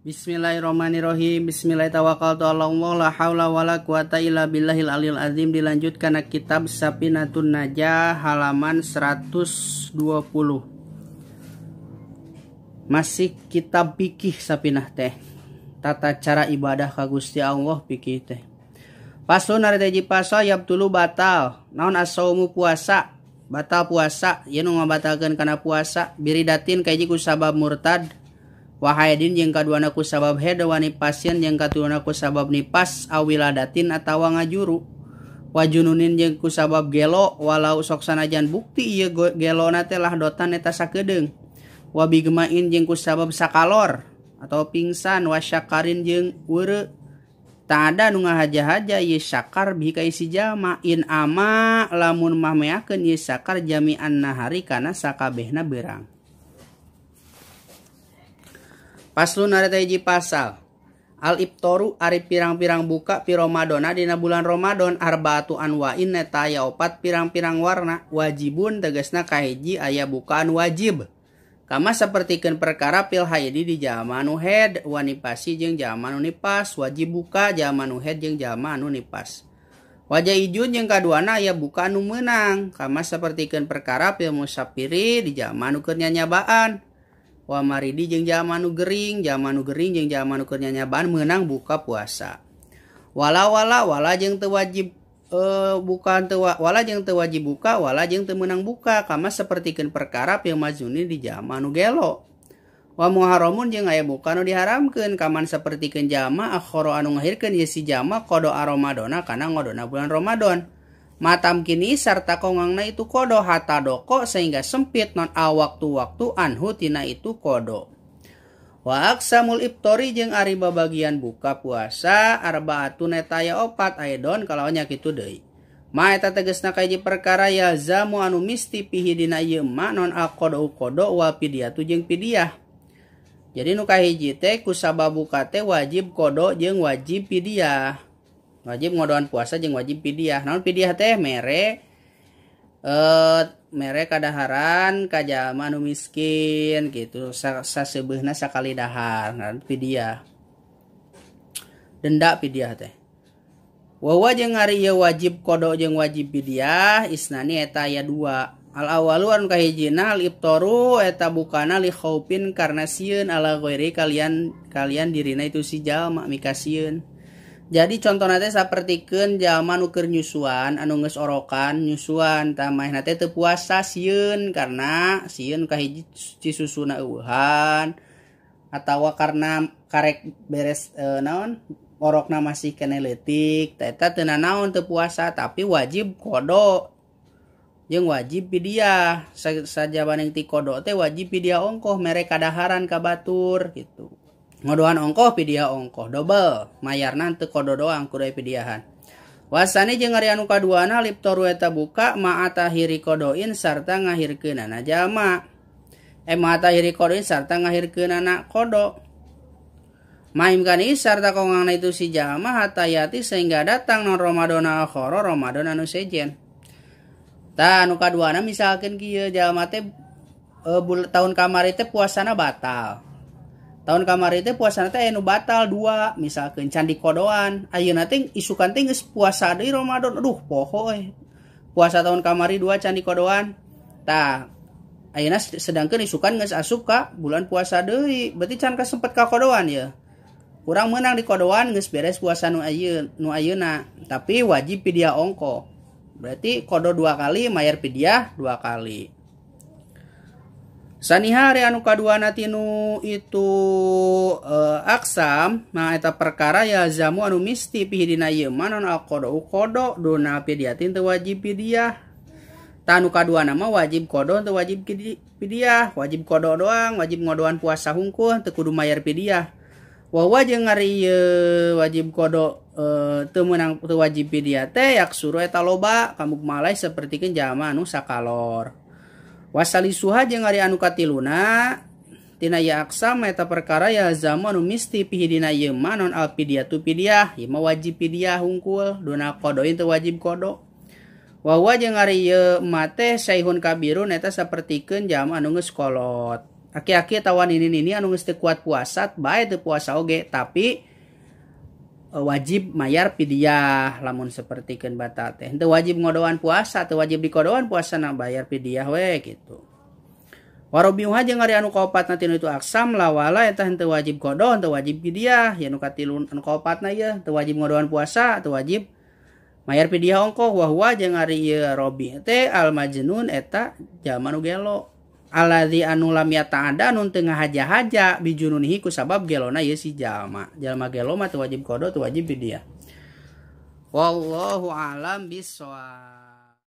Bismillahirrahmanirrahim. Bismillahirrahmanirrahim. La haula wala quwata illa billahil aliyil azim. Dilanjutkan kitab Safinatun Najah halaman 120. Masih kitab fikih Safinah teh. Tata cara ibadah ka Gusti Allah fikih teh. Paslon ari teh pasal yabtulu batal. Naon as-saumu puasa? Batal puasa, ieu nu ngabatalkeun kana puasa biridatin kahiji ku sabab murtad. Wahaidin jeung kaduana ku sabab haid wa nipasin jeung katuana ku sabab nipas awiladatin atawa ngajuru. Wajununin jeung ku sabab gelo walau sok sanajan bukti ieu gelona teh lahdotan eta sakedeung. Wabigmain jeung ku sabab sakalor atau pingsan wasyakarin jeung weureu. Tak ada nu ngahaja-haja ieu syakar bihi ka isi jalma in ama lamun mah meakeun ieu syakar jami'an nahari kana sakabehna beurang. Paslon ari teh hiji pasal. Al iftaru ari pirang-pirang buka pi Ramadona dina bulan Ramadan arbaatu anwa'in eta aya opat pirang-pirang warna wajibun tegasna kahiji aya bukaan wajib. Kama sapertikeun perkara pil haidi di jalma anu haid wa nipasi jeung jalma anu nipas wajib buka jalma anu haid jeung jalma anu nipas. Wajah ijun jeung kaduana aya buka anu meunang kama sapertikeun perkara pil musafiri di jalma anu keur nyanyabaan. Wa maridi jeung jalma anu gering, jalma anu gering jeung jalma anu keur nyanyabaan meunang buka puasa. Wala wala wala jeung teu wajib buka teu wala jeung teu wajib buka, wala jeung teu meunang buka kama sapertikeun perkara pil majnuni di jalma anu gelo. Wa muharramun jeung aya buka anu diharamkeun kaman sapertikeun jalma akhara anu ngahirkeun ieu si jalma qada Ramadana kana ngodona bulan Ramadan. Matam kini sarta kongangna itu kodo hatta doko sehingga sempit non a waktu-waktu anhu tina itu kodo. Wa aksamul iftori jeung ari babagian buka puasa arbaatun eta aya opat aidon kalawan nya kitu deui. Ma eta tegasna kahiji perkara yalzamu anu misti pihi dina ieu ma non a kodo kodo wa fidyatu jeung fidyah. Jadi nu kahiji teh kusabab buka teh wajib kodo jeung wajib fidyah. Wajib ngodoan puasa jeung wajib fidyah. Naon fidyah teh mere mere kadaharan ka jalma anu miskin gitu saseubeuna sakali dahar ngaran fidyah. Denda fidyah teh. Wa jeung ari ieu wajib kodo jeung wajib fidyah isnani eta aya dua. Al awalu anu kahijina al iftaru eta bukana li khaufin karena sieun ala ghairi kalian kalian dirina itu si jalma mikasieun. Jadi contohna teh sapertikeun jalma nu keur nyusuan anu geus orokan nyusuan tah maehna teh teu puasa sieun karena sieun kahiji ci susuna eueuhan atawa karena karek beres naon orokna masih keneh leutik tah eta teu nanaon teu puasa tapi wajib kodo jeung wajib fidyah sajabaning ti kodo teh wajib fidyah ongkoh mere kadaharan ka batur gitu. Ngodohan ongkoh fidyah ongkoh dobel mayarna teu kodo doang kudu fidyahan. Wasani jeung ari anu kaduana liptoru eta buka ma'atahiri kodoin sarta ngahirkeunana jalma. Ma'atahiri kodoin sarta ngahirkeunana kodo. Maimkani sarta kongangna itu si jalma hatayati sehingga datang non Ramadana akhara Ramadan anu sejen. Tah anu kaduana misalkeun kieu jalma teh tahun kamari teh puasana batal. Tahun kamari teh puasana teh anu batal dua misalkeun can dikodoan ayeuna teh isukan teh geus puasa deui Ramadan aduh poho euy puasa tahun kamari dua can dikodoan tah ayeuna sedangkeun isukan geus asup ka bulan puasa deui berarti can kasempet ka kodoan ya urang meunang dikodoan geus beres puasa nu ayeuna nu ayeuna tapi wajib fidyah ongkoh berarti kodo dua kali mayar fidyah dua kali. Saniha ari anu kaduana tinu itu aksam nah eta perkara yalzamu anu misti pihi dina ieu mah non al qada kodo duna fidyatin teu wajib fidyah. Tah anu kaduana mah wajib kodo teu wajib fidyah, wajib kodo doang, wajib ngodoan puasa hungkul teu kudu mayar fidyah. Wa jeung ari ieu wajib kodo teu meunang teu wajib fidyah teh yaksuru eta loba kamuk malai sapertikeun jalma anu sakalor. Wasalisuha jeung ari anu katiluna tina ya aksam eta perkara yalzamu anu misti pihi dina ieu mah non al fidyatu fidyah ieu mah wajib fidyah hungkul duna kodoin teu wajib kodo. Wa jeung ari ieu mah teh saihun kabirun eta sapertikeun jalma anu geus kolot. Aki-aki atawa nini-nini anu geus teu kuat puasa bae teu puasa oge tapi wajib mayar fidyah lamun sapertikeun batal teh. Henteu wajib ngodoan puasa, teu wajib dikodoan puasana bayar fidyah we kitu. Warobiuha jeung ari anu kaopatna tinu itu aksam lawala eta henteu wajib qada, henteu wajib fidyah. Ya nu katilu anu kaopatna ieu teu wajib ngodoan puasa, teu wajib mayar fidyah ongkoh. Wa huwa jeung ari ieu robi teh al majnun eta jalma nu gelo. Alladzi anu lam yata'ada anu teu ngahaja-haja bijununihi ku sabab gelona ieu si jalma. Jalma gelo mah teu wajib qada, teu wajib fidyah. Wallahu a'lam bissawab.